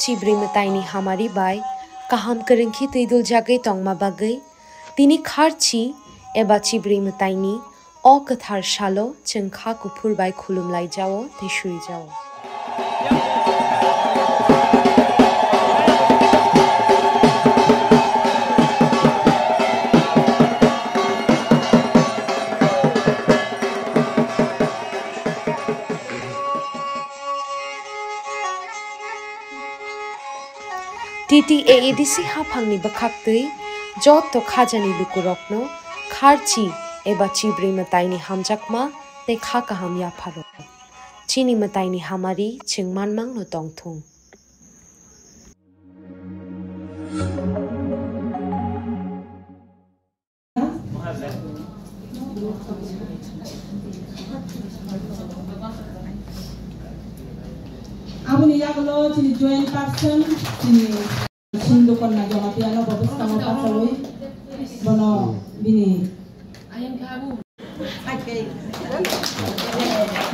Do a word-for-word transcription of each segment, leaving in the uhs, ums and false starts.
Chibrwi mwtaini hamari bai kaham kwrwngkhe twiduljagwi tongma bagwi tini kharchi eba chibrwi mwtaini o kwthar salo chwng kha kuphur bai khulumlaijao tei suijao. T T A A D C haphangni bwkhaktwi joto khajani lukurokno kharchi eba chibrwi mwtaini hamjakma tei kha kaham yapharo. Chini mwtaini hamari chwng manmangno tongthung. Aboni yagulo chini joint person, chini Sindhu Kanya Jamatia no bo bwskango pachawi bono bini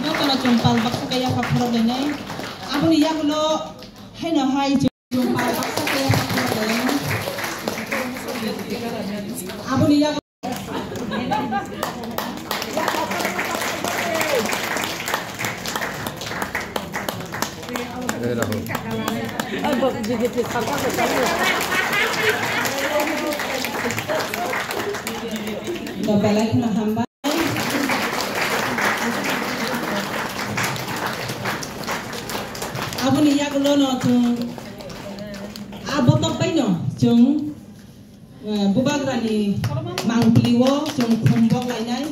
jotono chwng pal baksa kaya pakhoro denai. Aboni yagulo haino hai Aboni yago. Belai kheno hambai. Aboni yagulo no chwng a botok bai no chwng, eh, bubagrani mangpili o chwng khum bok lainai.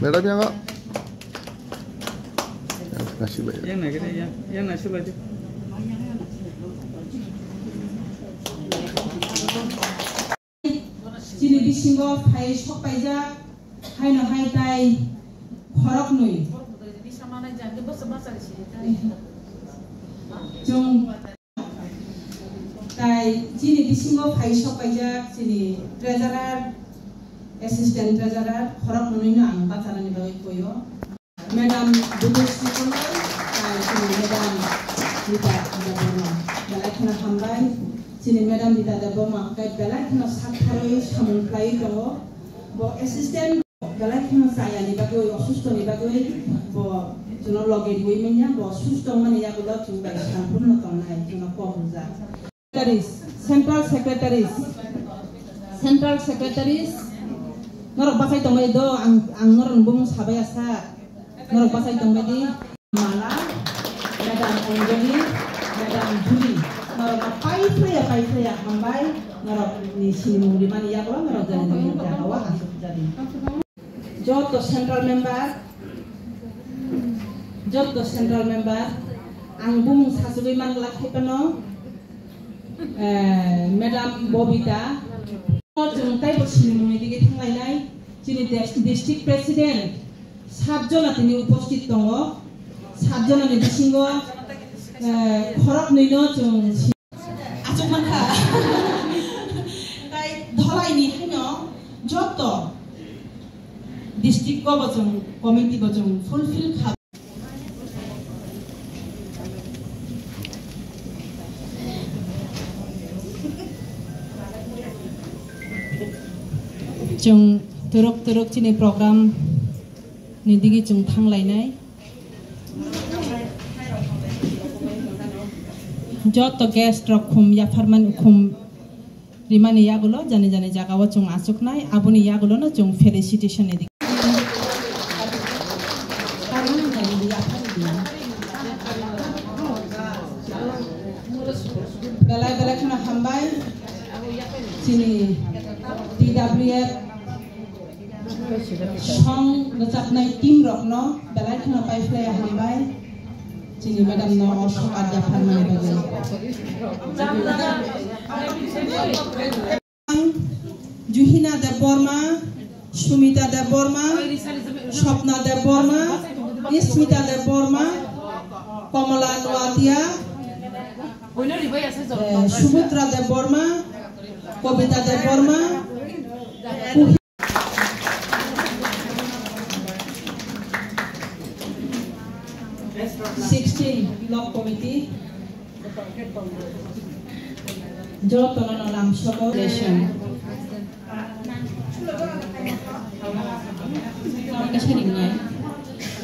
Madam, yang kok? Yang nasi lagi, yang, yang nasi lagi. Chini bisingo phai sok paijak, haino hai tai khoroknwi. Chwng tai chini bisingo phai sok paijak chini treasurer, assistant treasurer, khoroknwino ang bacharani bagwi koyo. Madam Budusri Kondai, tai chini Madam Rita Debbarma. Belai kheno hambai. Chini Madam Rita Debbarma khe belai kheno sak tharwi samung khlaiwi tongo. Bo assistant belai kheno chayani bagwi, osustoni bagwi bo chwngno loge riwi manya, bo osusto wngmani yagulo chwng bai samphurno tongnai, chwngno kok rijak. Secretaries, Central Secretaries, Central Secretaries, norok bachai tongbai do, ang, ang norok bumung sabai asa, norok bachai tongbai di, Mala, Madam Anjali, Madam Julie, norok pai phlaya, pai phlaya, hambai, norok ni sinimung rimani yago, norok jani jani jaga o asuk jadi. Joto central member, joto central member, ang bumung sachugwi man glak khai phano, eh, Madam Bobita. Chwng taibo sinimungni dige thanglainai, chini dis-, district president, sat jona tini uposthit tongo, sat jona ni bisingo, eh, khoroknwi no chwng Achuk mankha. Tai dholai ni haino joto district ko bo chwng committee bo chwng fulfill kha. Chwng turuk turuk chini program ni digi chwng thanglainai. Joto guest rok khum yapharmani, khum rimani yagulo jani jani jaga o chwng achuknai, aboni yagulo no chwng felicitation ni. Belai belai kheno hambai chini T W F Song rwchapnai team rokno belai kheno paiphlai hambai. Chini madam no o song ar yapharmani bagwi. Juhina Debbarma, Sumita Debbarma, Swapna Debbarma, Smita Debbarma, Kamola Nuatia, eh, Subudra Debbarma, Kobita Debbarma, Kuhi-, sixty. Jotono lamsogo.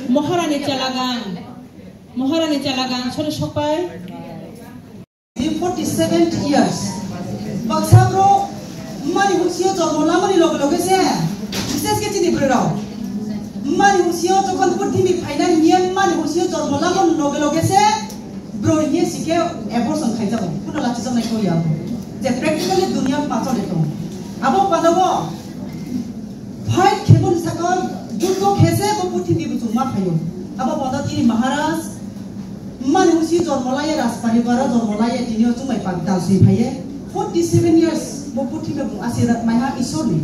Maharani chalagang, Maharani chalagang, sori sokpai. Forty seven years. Baksa bro, mani husio jormo lamani loge loge se, bises ke chini bro. Mani husio jokon purthimi phaina hiye mani husio jormo lamani loge loge se, bro hiye sike abortion khaijago. Kuno lachi joknai koi abo. Je practically dunia pacho leto. Abo panogo fight khebun sakon, juddo khese bo purthimi buchung ma phayo. Abo panogo tini Maharaj, Mani husi jormo laiya, Rajparibar o jormo laiya, tini o chumai pak dal sui phaiye. Forty seven years bo purthimio bung asirat maiha Isorni.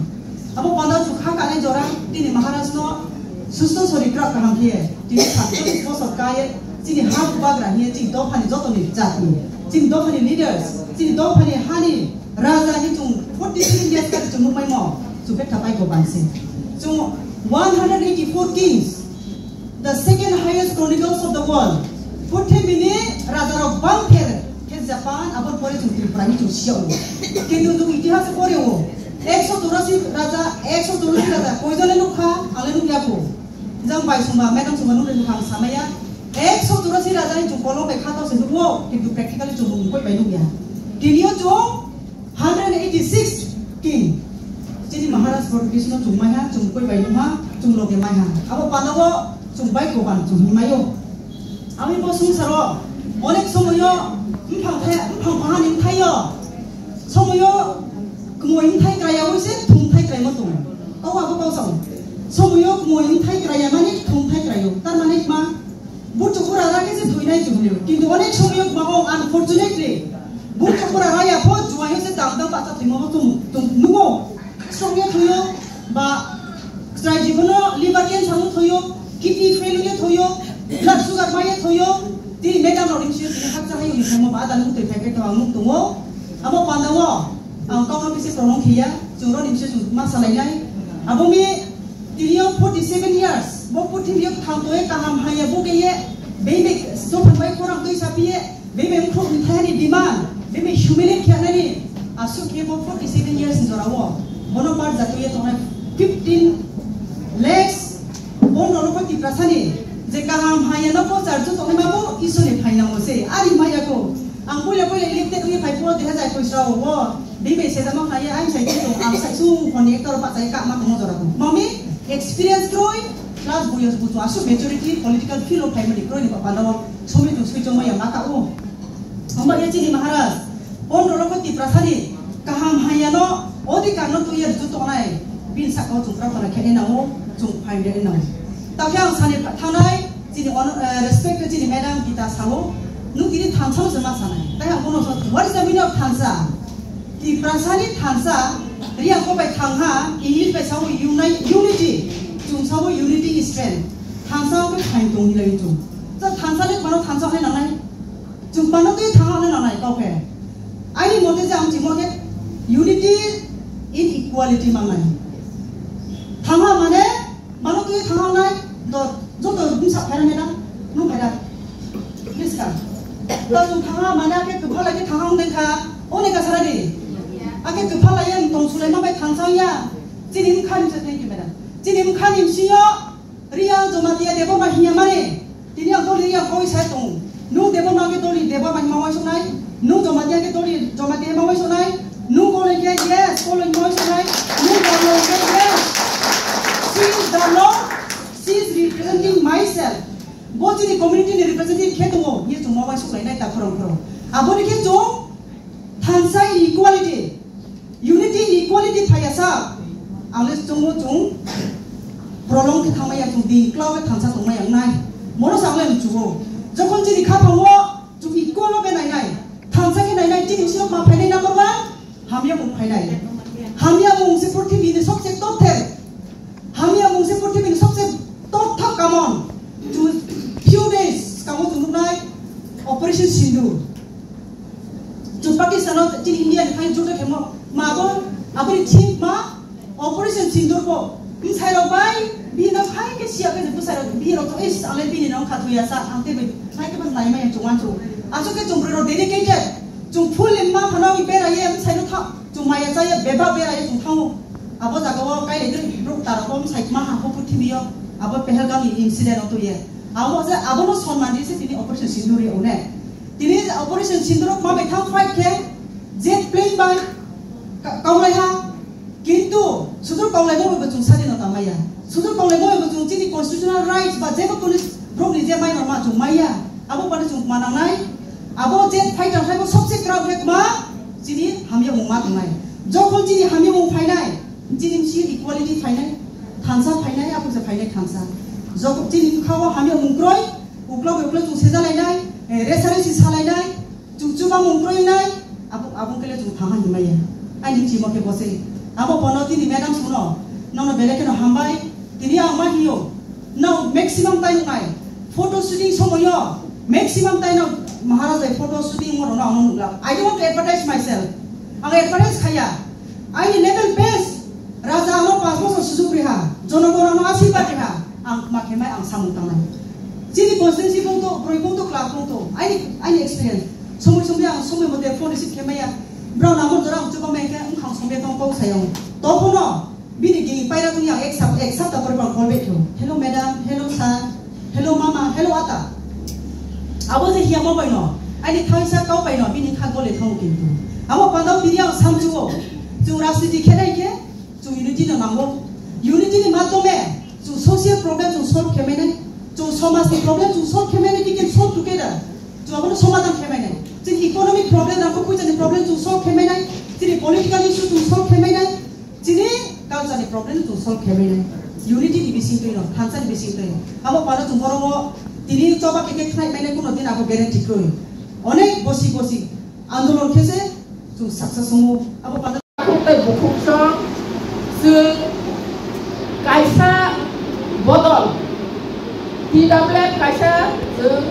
Abo panda chu kha kanai jora, tini Maharaj no susto sori krak kaham hiye. Tini satchollish bosor kaye, chini ha bubagra hiye, chini dophani jotoni jati, chini dophani leaders, chini dophani hani raja hi chung forty seven years kari chung nukmaimo, chu betha pai ko bansi. Chung one hundred eighty four kings, The second highest chronicles of the world. Purthimini rajarok bangther khe Japan, aboni pore chwng Tripura ni chwng siyao. Kintu chwng itihas pore o, ekso churasi raja, ekso churasi raja, koijon le nukha, ang le nukya kho. Jang bai sungba, madam sungba nukle nukha ang samaya. Ekso churasi raja ni chwng kolom bai kha to se nukwo, kintu practically chwng mung koi bai nukya. Tini o chwng Hundred eighty six king. Chini Maharaj Borto Krishna chung maiha, chung koi bai nungha, chung loge maiha. Abo panda o chung bai koban chung hwnwi maio. Ami bo swngcharo onek somoyo mphang the, mphang pahani mthaio. Somoyo kmoi mthai kraya wi se thum thai kraimo tongo. Tao abo kau sao. Somoyo kmoi mthai kraya mani thum thai kraio. Tar mani ma Buchukura rake se thuinai chukliu. Kintu onek somoyo kwbangma, unfortunately, buchukura raya pho juaio se dam dam bacha thuimo bo tum, tum nungo. Stroke ya thuio, ba chwrai jibono liver cancer no thuio, kidney failure ya thuio, blood sugar ma ya thuio. Tini madam rok ni sio tini hakcha hayo ni thangmo ba ada nung twi phai phai to ang nung tongo. Amo panda o ang kau no kise prolong khiya, chwng rok ni sio chwng ma salai nai. Abo mi Tini o forty seven years, bo purthimbi o thang tongwi kaham haiya bo khe ye, bini sophang bai khorang twi sapi ye, bini khuk ni thani demand, bini humiliate khe nani, aswk khe bo forty seven years ni jora o, bono par jatwi ye tongnai fifteen lakhs, bono rok Tiprasani, je kaham haiya no bo charju tongnai ma bo Isor ni phaina o se, ari maya ko, ang puila puila elected wi phai po deha jai koisra o bo, Bini bai sedama khlaiya, ang sai tong, ang sai sung hwnwi ekta rok bachai kama tongma jora tong. Mami experience kroi, plus boyos buchu aswk maturity, political field o phaimani kroi ni bapanda o, somi tong sui chongma ya maka o. Hamba ya chini Maharaj, pondro loko Tiprasani kaham haiya no, odhikar no tuya ritu tongnai, bin saka o chung prarthana khe nai nango, chung phaimani nai nango. Takhe ang sani thanai, Chini ono, eh, respect chini madam Gita sao, nung tini thansa se ma sanai. Tai ang bono sa, what is the meaning of thansa? Tiprasani thansa, Riang ko bai thangha, English bai sao unite, unity. Chung sao unity is strength. Thansa ko thain tong hilai chung. So thansa le mano thansa le nanai. Chung mano twi thangha le nanai kau khe. Ani mote je ang chimo khe unity in equality manai. Thangha mane Mano twi thangha wngnai, do, joto bwsa phairani da, nung phaida. Miska. Do chung thangha mane ake kwpha lai khe thangha wngnai kha, wngnai kha sara di. Ake kwpha lai yang tong sulai ma bai thangsa ya. Chini mkha ni se thank you madam. Chini mkha ni msio, Riya Jamatia Debbarma hiya mani. Tini ang doli ang koi sai tong. Nung Debbarma ke doli Debbarma hima wai sonai. Nung Jamatia ke doli Jamatia hima wai sonai. Nung Koloi ke yes, Koloi hima wai sonai. Nung Darlong ke yes. She is Darlong. She is representing myself. Bo chini community ni representative khe tongo. Ye chuma wai sonai nai ta khorong khorong. Abo ni khe chung thansa equality. Unity, equality phaiya sa, ang le chungo chung prolong khe thangmaya, chung di klau khe thansa tongmaya wngnai. Mono sa ang le mchugo. Jokhon chini kha thango, chung equal no khe nainai. Thansa khe nainai, chini sino ma phainai number one, hamya mung phainai. Hamya mung se purthimbi ni sobse top ten. Hamya mung se purthimbi ni sobse top thap kamon. Chu few days kango chung nuknai Operation Sindoor. Chu Pakistan o chini India ni khai juda khemo mabo aboni thik ma Operation Sindoor bo bwsai rok bai bini no khai khe siya khe bwsai rok bini rok to is ale bini no kha thuya sa ang te bai khai khe ban nai mai chung an chu. Aswk khe chwng bwrwi rok dedicated, chwng full ni ma phano wi beraye, bwsai no tha-, chwng maya chaye, bebak beraye chwng thango. Abo jaga o kailai de bwrok tara kom sai ma ha phu phu thimi yo. Abo Pahalgam ni incident o twi ye. Abo je abo no sonman di se tini operation sindur ye one. Tini operation sindur o ma bai thang fight khe jet plane bai ka-, kaulai ha. Kintu sudur kaulaimo bai bo chwng sadinota maya. Sudur kaulaimo bai bo chwng chini constitutional rights ba jebo kuni borokni je mai norma chwng maya. Abo bai chwng manangnai. Abo je fight tang khai bo sobse kwrak khe ma chini hamya mung ma tongnai. Jokhon chini hamya mung phainai, chini bisi equality phainai, thansa phainai, abo je phainai thansa. Jokhon chini bwkhao hamya mung kroi, uklok uklok chwng sejalainai, eh, resaresi salainai, chwng chubamung kroinai, abo, abo kele chwng thangha hinmaya. Aini chimo khe bose. Abo bono tini madam suno, nono belai kheno hambai, tini ang ma hiyo. No maximum time nai, photo shooting somoyo, maximum time no Maharaj bai photo shooting mo no ang nukla. I don't want to advertise myself. Ang advertise khaya. Aini level best. Raja ano pas bosor sujuk riha. Jonogon ano asirwad riha. Ang ma khe mai ang samung tangnai. Chini constituency bung to, broi bung to, club bung to. Aini, aini experience. Somoi somoi ang somoi mote phone receive khe maya. Brao namo jora ang chuba mai khe wngkhang sombe tong kok sayong. Tobono bini gini paira tong yang ek sap-, ek sapta pore bang call back khe. Hello madam, hello sir, hello mama, hello ata. Abo je hiya mo bai no. Aini thaisa kau bai no, bini kha gole thong kintu. Abo pandao bini ang samchuo. Chung rajniti khe nai khe. Chwng unity no nango. Unity ni madhyome chwng social problem chwng solve khe mainai. Chwng somaj ni problem chwng solve khe mainai, we can solve together. Chwng abono somadhan khe mainai. Chini economic problem, rang puisa ni problem chwng solve khe mainai. Chini political issue chwng solve khe mainai. Chini culture ni problem chwng solve khe mainai. Unity ni bising twi no, thansa ni bising twi. Abo pano chwng borok o tini choba khe khe khnai mainai kuno din abo guarantee kroi. Onek bosi bosi andolon khe se chwng success wngo. Abo pano Bukhuk tei bukhuk song, chwng kaisa bodol, T W F kaisa chwng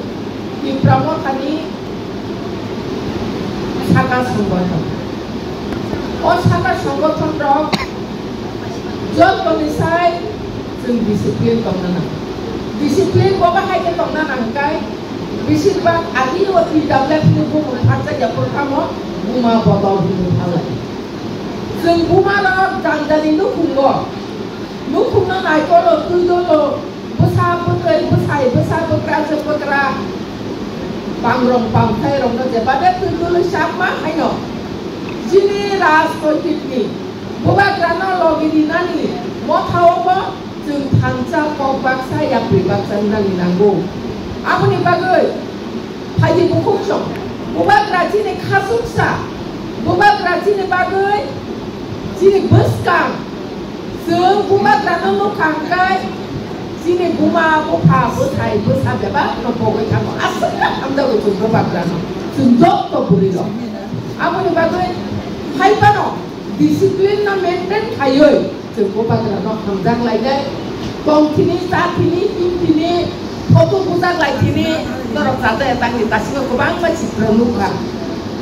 Tipra Mothani saka songgothon. O saka songgothon rok jotoni sai chwng discipline tongna nango. Discipline bo bahai khe tongna nang khe, besibak agi o T W F ni bumung phatsa ya phurkamo buma bodol hinwi phalai. Chwng buma rok jang jani nukhungo, nukhungno naikolo, twidolo, bwsa bwtwi, bwsai bwsa, bwkra chwng bwkra, bangrong bangthai rokno jeba de twidolo sakma haino. Chini rajnoitik ni bubagrano logi rinani motha o bo chwng thansa kok baksa yapri baksa wngnani nango. Aboni bagwi phaidi bukhuk song, bubagra chini khasuksa, bubagra chini bagwi chini bwskang, chwng bubagrano nukha hwnkhe chini buma bupha bwsai bwsa bebakno pogwi thango. Aswk khe hamjago chwng bubagrano, chwng joto bwrwirok. Aboni bagwi hai phano discipline no maintain khaiwi chwng bubagrano hamjak lainai. Tong thini, cha thini, him thini, photo bujak lai thini, norok chajaya tangni dasingo kwbangma chitra nukha.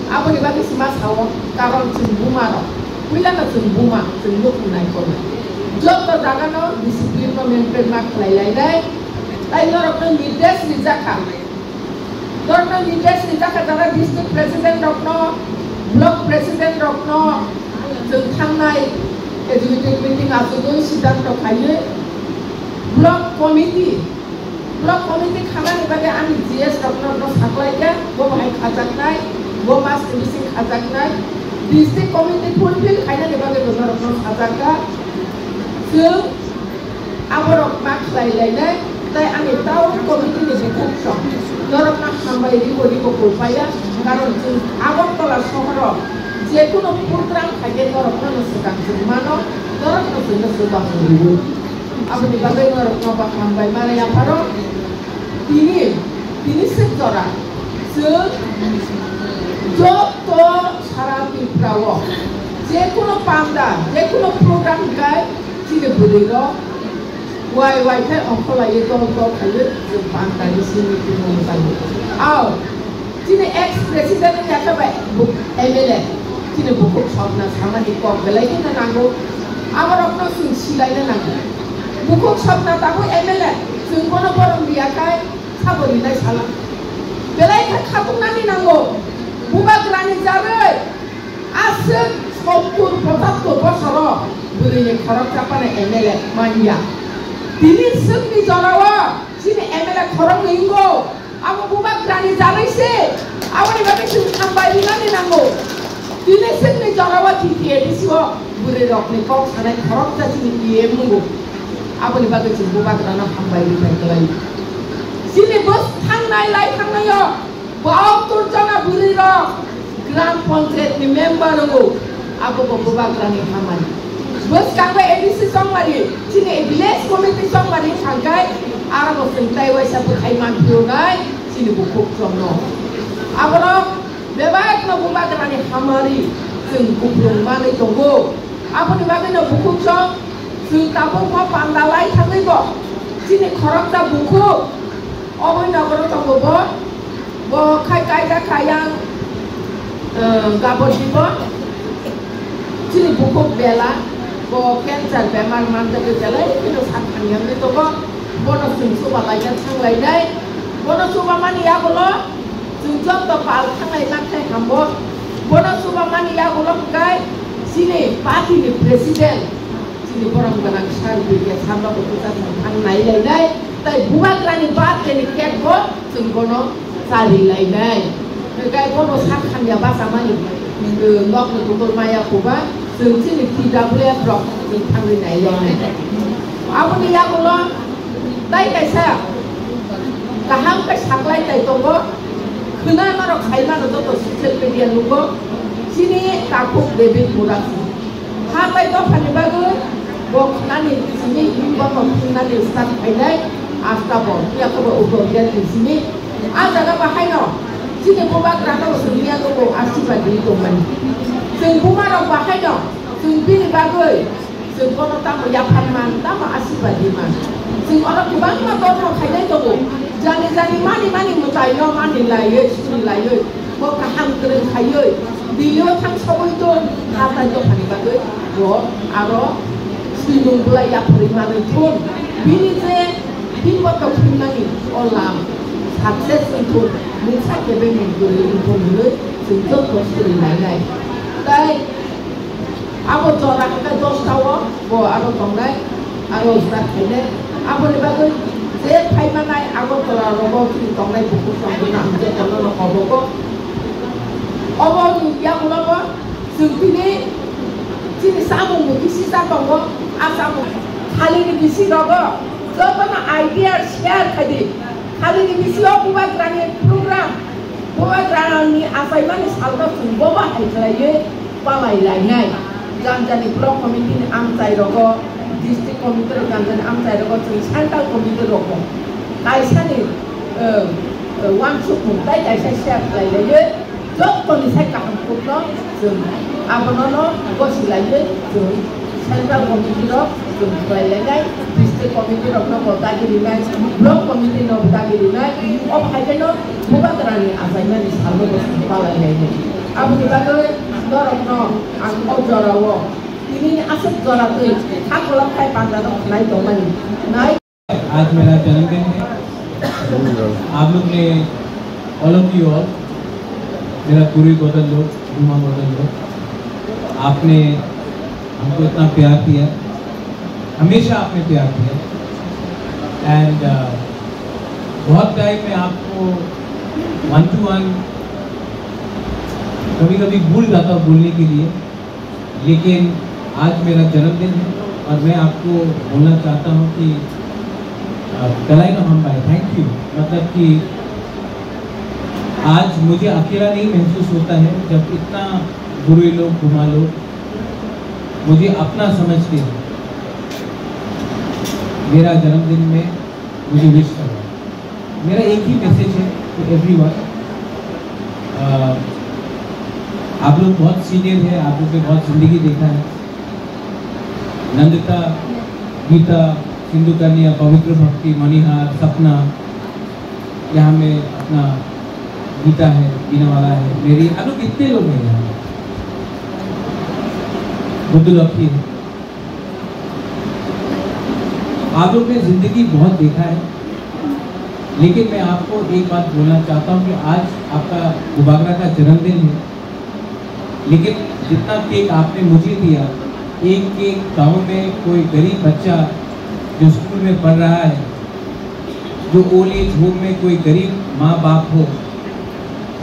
Aboni bagwi se ma sao, karon chwng buma rok. Puila no chwng buma, chwng nukhung naikolnai. Joto jaga no discipline no maintain ma khlai lainai. Tai norok no nirdesh rijak kha. Norokno nirdesh rijak kha, jara district president rokno, block president rokno, chwng thangnai executive meeting achugwi siddhanto khaiwi block committee, block committee khanani bagwi ani G S rokno, rokno saklaikha, bo bahai khajaknai, bo mas ni bising khajaknai, district committee fulfill khainani bagwi bo norokno sajakha. Chwng Aborok ma khlai lainai, tai ani town committee ni bukhuk song norokno hambai ribo ribo kwpaiya, karon chwng Agartala sohoro je kuno program khaikhe norokno no swkang chwng mano, norokno chwngno swbang rwo. Aboni bagwi norokno bo hambai manai yapharo. Tini, tini swk jora chwng joto sara Tripura o je kuno panda, je kuno program hwnkhe chini bwrwi rok wai wai khe ongkholaiwi dol dol khaiwi chwng panda ni simi tongmani bagwi. Ao, chini ex president wngya khe bai bu-, M L A, chini bukhuk sokna samani kok belai kheno nango. Aborokno chwng silaina nango. Bukhuk sokna tabuk M L A, chwng bono borom riya khai, sabo rinai sala. Belai khe khatungnani nango. Bubagrani jarwi aswk sottur pochattur bosoro bwrwini khorok chapani M L A manya. Tini swkni jorao chini M L A khoroknwi wngo. Abo bubagrani jarwi se. Aboni bagwi chwng hambai rinani nango. Tini swkni jorao T T A D C o bwrwirokni kok sanai khoroksa chini E M wngo. Aboni bagwi chwng bubagrano hambai rinai kwlai. Chini bwskangnai lai thangnaio bahattor jona bwrwirok Gram Panchayat ni member wngo. Abo bo bubagrani hamari. Bwskango A D C chongmari, chini village committee chongmari thangkai, aro bo chwng tai waisa bwkhai manphiyonai chini bukhuk chongno. Aborok bebakno bubagrani hamari chwng kuplung manwi tongo. Aboni bagwino bukhuk chong chwng tabukma panda lai thangwi bo chini khoroksa bukhuk oboni nogoro tongo bo. Bo khai kaijak kha yang, eh, gabor dibo. Chini bukhuk bela, bo cancer bemar manjagwi belai kheno sak thang yangwi tongo. Bono chwng chuba laina thang lainai. Bono chuba mani yagulo chwng joto pal thang lai man khai hambo. Bono chuba mani yagulo hwnkhe chini party ni president. Chini borom gwnang sir B K Sharma bo kwchajak thang nai lainai, tai bubagrani birthday ni cake bo chwng bono chari lainai. Hwnkhe bono sak hamya bachamani, eh, nokni bukur maya kuba chwng chini T W F rok chwng thangwi nai lainai. Aboni yagulo tai kaisa kaham khe saklai tai tongo, khwna norok sai mano joto social media nugo, chini takhuk David Murasi. Ha tai dophani bagwi bo khnani simi, bo bo khnani start khainai, asta bo phiya khe bo ugo gate ni simi. A jaga bahaino chini bubagrano simi yago bo asibadi tongmani. Chwng bumarok bahaino chwng bini bagwi chwng bono tamo yaphan man, tamo asibadi man. Chwng oro kwbangma dormo khainai tongo. Jani jani mani mani mwtaino mani laiwi suri laiwi. Bo kaham kwrwng khaiwi, bini o thang sogwi tong, hatai dophani bagwi bo aro swimung bwlai yapharwi manwi thun. Bini je bini bo tongthoknani o lam success wng thun, mungsa kebengni kwrwi wng thun hwnwi chwng joto swrwng lainai. Tai Abo jora hwnkhe dosta o bo aro tongnai, aro start khainai. Aboni bagwi je phaimanai Agartala rogo chini tongnai bukhuk tongmani ang je kono no kobogo. Obo ni yagulo bo chwng tini chini samung bo bisi cha tongo, a samung khalini bisi rogo jotono idea share khaidi. Khalini bisi o bubagrani program, bubagrani achaimani salno chwng boba hai khlaiwi palai lainai. Jani jani block committee ni amchai rogo, district committee rok jani jani amchai rogo, chwng central committee rogo kaisani, eh, eh, wansukmung tai kaisa share khlai laiwi, jottoni sai kaham kokno chwng abono no gosi laiwi chwng central committee rok chwng khlai lainai, district committee rok no bo dagi rinai, block committee no bo dagi rinai, o hai khe no bubagrani achaimani salno bo chwng palai lainai. Aboni bagwi norokno ang o jorao tini aswk jora twi kha kolom khai panda no khnai tongmani nai. आज मेरा जन्मदिन है। आप लोग ने, all of you all, मेरा गुरु बदल लो, गुमा बदल लो। आपने हमको इतना प्यार दिया, हमेशा आपने प्यार दिया। एंड बहुत टाइम मैं आपको वन टू वन कभी कभी भूल जाता हूँ बोलने के लिए, लेकिन आज मेरा जन्मदिन है और मैं आपको बोलना चाहता हूँ कि, अ, Belai no hambai, thank you। मतलब कि आज मुझे अकेला नहीं महसूस होता है, जब इतना गुरु लोग, गुमा लोग मुझे अपना समझ के मेरा जन्मदिन में मुझे विश करो। मेरा एक ही मैसेज है टू एवरीवन, आप लोग बहुत सीनियर है, आप लोग ने बहुत जिंदगी देखा है। नंदिता, गीता, सिंधु कन्या, पवित्र भक्ति, मणिहार, सपना, यहाँ में अपना गीता है, पीने वाला है, मेरी, आप लोग कितने लोग हैं यहाँ? बुद्धू लक्की है। आप लोग ने जिंदगी बहुत देखा है, लेकिन मैं आपको एक बात बोलना चाहता हूँ कि आज आपका बुबागरा का जन्मदिन है, लेकिन जितना केक आपने मुझे दिया, एक एक गांव में कोई गरीब बच्चा जो स्कूल में पढ़ रहा है, जो ओल्ड एज होम में कोई गरीब माँ बाप हो,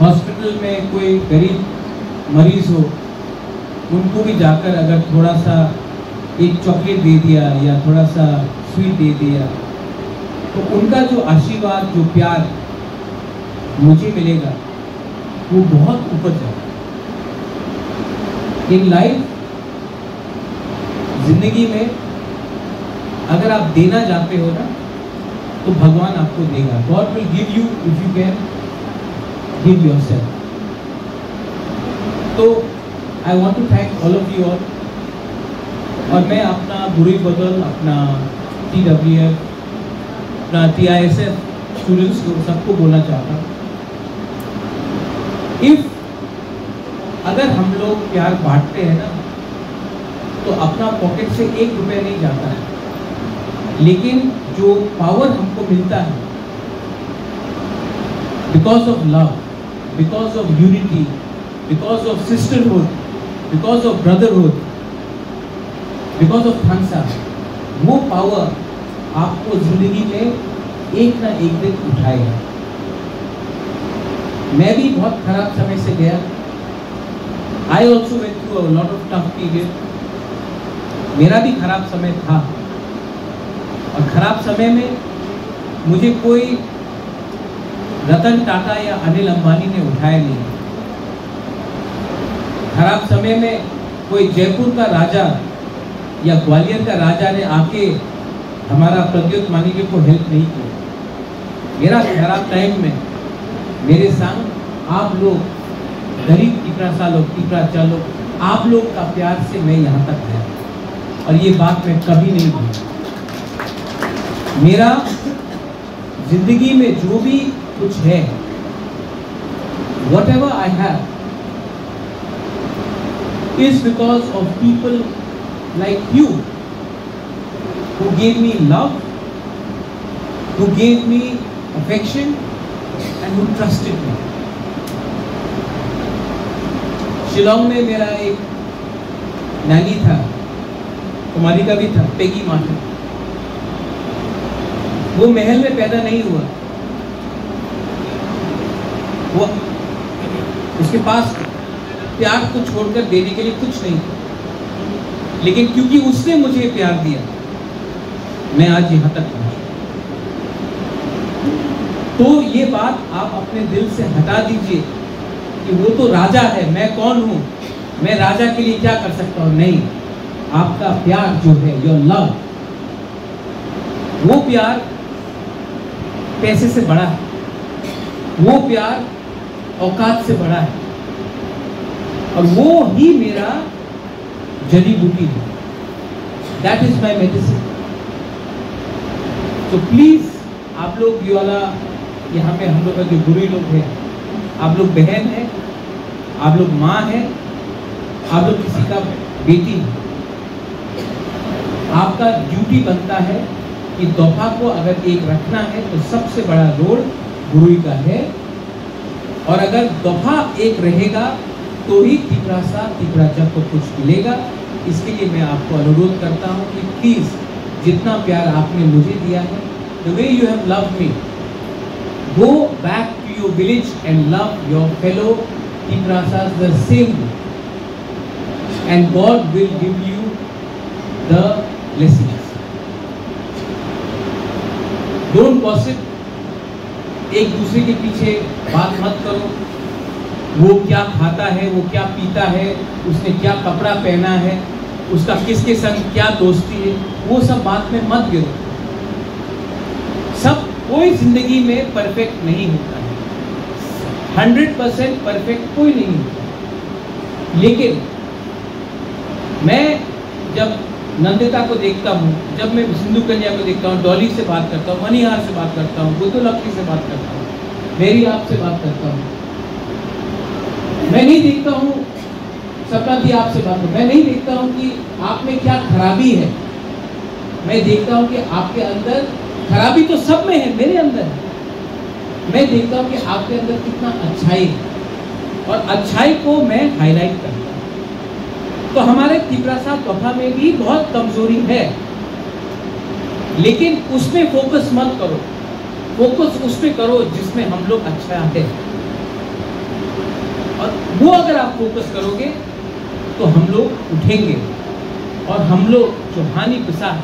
हॉस्पिटल में कोई गरीब मरीज हो, उनको भी जाकर अगर थोड़ा सा एक चॉकलेट दे दिया या थोड़ा सा स्वीट दे दिया, तो उनका जो आशीर्वाद, जो प्यार मुझे मिलेगा, वो बहुत ऊपर जाएगा। इन लाइफ, जिंदगी में अगर आप देना जानते हो ना, तो भगवान आपको देगा। God will give you if you can give yourself. तो I want to thank all of you all. और मैं अपना बुरी बदल, अपना टी डब्ल्यू एफ, अपना T I S F students को, सबको बोलना चाहता हूँ, इफ अगर हम लोग प्यार बांटते हैं ना, तो अपना पॉकेट से एक रुपया नहीं जाता है, लेकिन जो पावर हमको मिलता है, because of love, because of unity, because of sisterhood, because of brotherhood, because of Thansa, वो पावर आपको जिंदगी में एक ना एक दिन उठाएगा। मैं भी बहुत खराब समय से गया। I also went through a lot of tough period. मेरा भी खराब समय था, और खराब समय में मुझे कोई रतन टाटा या अनिल अंबानी ने उठाया नहीं। खराब समय में कोई जयपुर का राजा या ग्वालियर का राजा ने आके हमारा प्रद्युत मानिक्य को हेल्प नहीं किया। मेरा खराब टाइम में मेरे संग आप लोग, गरीब टिपरासा लोग, टिपराचा लोग, आप लोग का प्यार से मैं यहाँ तक आया, और ये बात मैं कभी नहीं भूलूँ। मेरा जिंदगी में जो भी कुछ है, whatever I have, is because of people like you who gave me love, who gave me affection, and who trusted me. Shillong में मेरा एक नानी था, कुमारिका भी था, पेगी माँ था। वो महल में पैदा नहीं हुआ, वो, उसके पास प्यार को छोड़कर देने के लिए कुछ नहीं था, लेकिन क्योंकि उसने मुझे प्यार दिया, मैं आज यहाँ तक पहुँचा। तो ये बात आप अपने दिल से हटा दीजिए कि वो तो राजा है, मैं कौन हूँ, मैं राजा के लिए क्या कर सकता हूँ। नहीं, आपका प्यार जो है, योर लव, वो प्यार पैसे से बड़ा है, वो प्यार औकात से बड़ा है, और वो ही मेरा जड़ी बूटी है। That is my medicine. So please, आप लोग ये वाला, यहाँ पे हम लोग का जो गुरु लोग हैं, आप लोग बहन है, आप लोग माँ है, आप लोग किसी का बेटी है, आपका ड्यूटी बनता है कि दोफा को अगर एक रखना है तो सबसे बड़ा रोल गुरुई का है, और अगर दोफा एक रहेगा तो ही तिपरासा तिपराचा को कुछ मिलेगा। इसके लिए मैं आपको अनुरोध करता हूँ कि प्लीज, जितना प्यार आपने मुझे दिया है, the way you have loved me, go back to your village and love your fellow Tiprasas the same way, and God will give you the blessings. Don't gossip, एक दूसरे के पीछे बात मत करो। वो क्या खाता है, वो क्या पीता है, उसने क्या कपड़ा पहना है, उसका किसके संग क्या दोस्ती है, वो सब बात में मत गिरो। सब, कोई जिंदगी में परफेक्ट नहीं होता है, हंड्रेड परसेंट परफेक्ट कोई नहीं होता। लेकिन मैं जब नंदिता को देखता हूँ, जब मैं सिंधु कन्या को देखता हूँ, डॉली से बात करता हूँ, मणिहार से बात करता हूँ, गोदुलक्ष्मी से बात करता हूँ, मेरी आपसे बात करता हूँ, मैं नहीं देखता हूँ, सपना दी आपसे बात करता हूँ, मैं नहीं देखता हूँ कि आप में क्या खराबी है। मैं देखता हूँ कि आपके अंदर, खराबी तो सब में है, मेरे अंदर है, मैं देखता हूँ कि आपके अंदर कितना अच्छाई है और अच्छाई को मैं हाईलाइट करता हूँ। तो हमारे तिपरासा दोफा में भी बहुत कमजोरी है, लेकिन उसमें फोकस मत करो। फोकस उस पे करो जिसमें हम लोग अच्छा है। और वो अगर आप फोकस करोगे तो हम लोग उठेंगे। और हम लोग जो हानि पिसा है,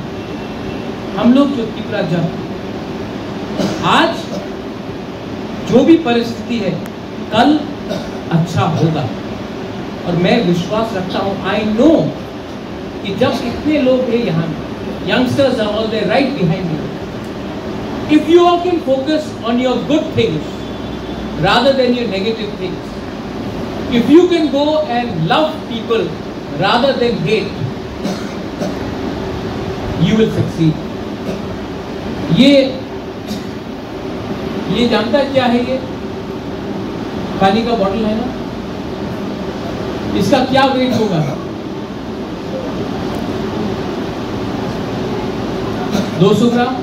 हम लोग जो तिपरा जन, आज जो भी परिस्थिति है, कल अच्छा होगा। और मैं विश्वास रखता हूँ, आई नो, कि जब इतने लोग हैं यहाँ, youngsters are all there right behind you. If you all can focus on your good things rather than your negative things, if you can go and love people rather than hate, you will succeed. ये ये जानता है क्या है ये? पानी का बॉटल है ना, इसका क्या वेट होगा? दो सौ ग्राम,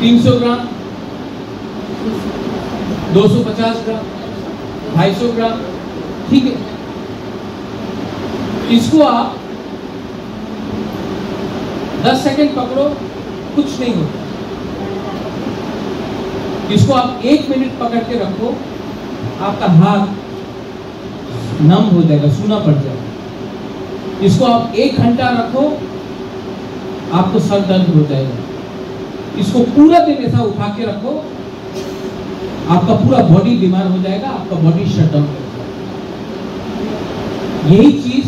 तीन सौ ग्राम, दो सौ पचास ग्राम, ढाई सौ ग्राम, ठीक है। इसको आप दस सेकंड पकड़ो, कुछ नहीं होता। इसको आप एक मिनट पकड़ के रखो, आपका हाथ नम हो जाएगा, सूना पड़ जाएगा। इसको आप एक घंटा रखो, आपको सर दर्द हो जाएगा। इसको पूरा दिन ऐसा उठा के रखो, आपका पूरा बॉडी बीमार हो जाएगा, आपका बॉडी शट डाउन कर जाएगा। यही चीज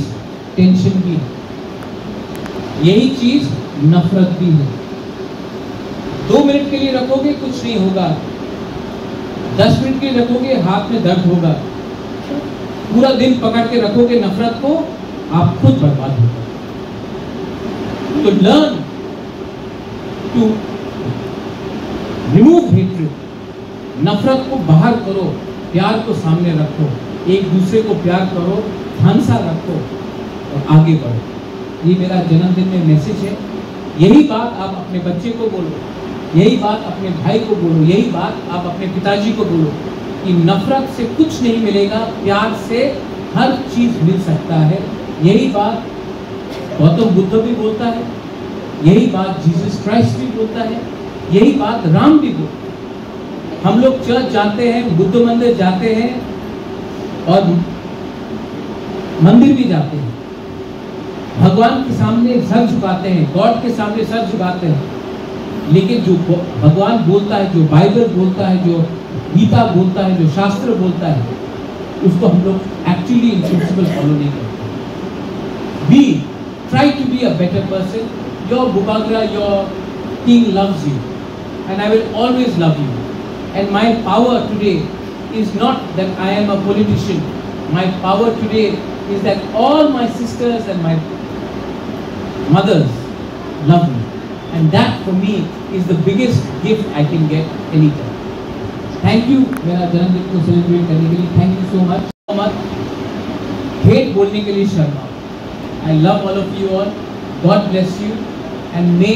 टेंशन भी है, यही चीज नफरत भी है। दो मिनट के लिए रखोगे, कुछ नहीं होगा। दस मिनट के लिए रखोगे, हाथ में दर्द होगा। पूरा दिन पकड़ के रखोगे नफरत को, आप खुद बर्बाद होगे। तो learn to remove hatred। नफरत को बाहर करो, प्यार को सामने रखो, एक दूसरे को प्यार करो, हंसा रखो और आगे बढ़ो। ये मेरा जन्मदिन में मैसेज है। यही बात आप अपने बच्चे को बोलो, यही बात अपने भाई को बोलो, यही बात आप अपने पिताजी को बोलो कि नफरत से कुछ नहीं मिलेगा, प्यार से हर चीज मिल सकता है। यही बात गौतम बुद्ध भी बोलता है, यही बात जीसस क्राइस्ट भी बोलता है, यही बात राम भी बोलता है। हम लोग चर्च जाते हैं, बुद्ध मंदिर जाते हैं और मंदिर भी जाते हैं, भगवान के सामने सर झुकाते हैं, गॉड के सामने सर झुकाते हैं, लेकिन जो ब-, भगवान बोलता है, जो बाइबल बोलता है, जो गीता बोलता है, जो शास्त्र बोलता है, उसको हम लोग एक्चुअली इन प्रिंसिपल फॉलो नहीं करते। We try to be a better person. Your Bubagra, your king loves you, and I will always love you. And my power today is not that I am a politician. My power today is that all my sisters and my mothers love me. And that for me is the biggest gift I can get anytime. Thank you मेरा जन्मदिन को सेलिब्रेट करने के लिए। Thank you so much. मत, हेट बोलने के लिए Sharma. I love all of you all. God bless you and may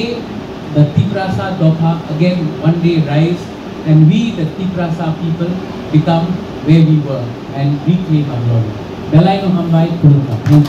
the Tiprasa Dopha again one day rise and we, the Tiprasa people, become where we were and reclaim our glory. Belai no hambai, khulumkha. Thank you.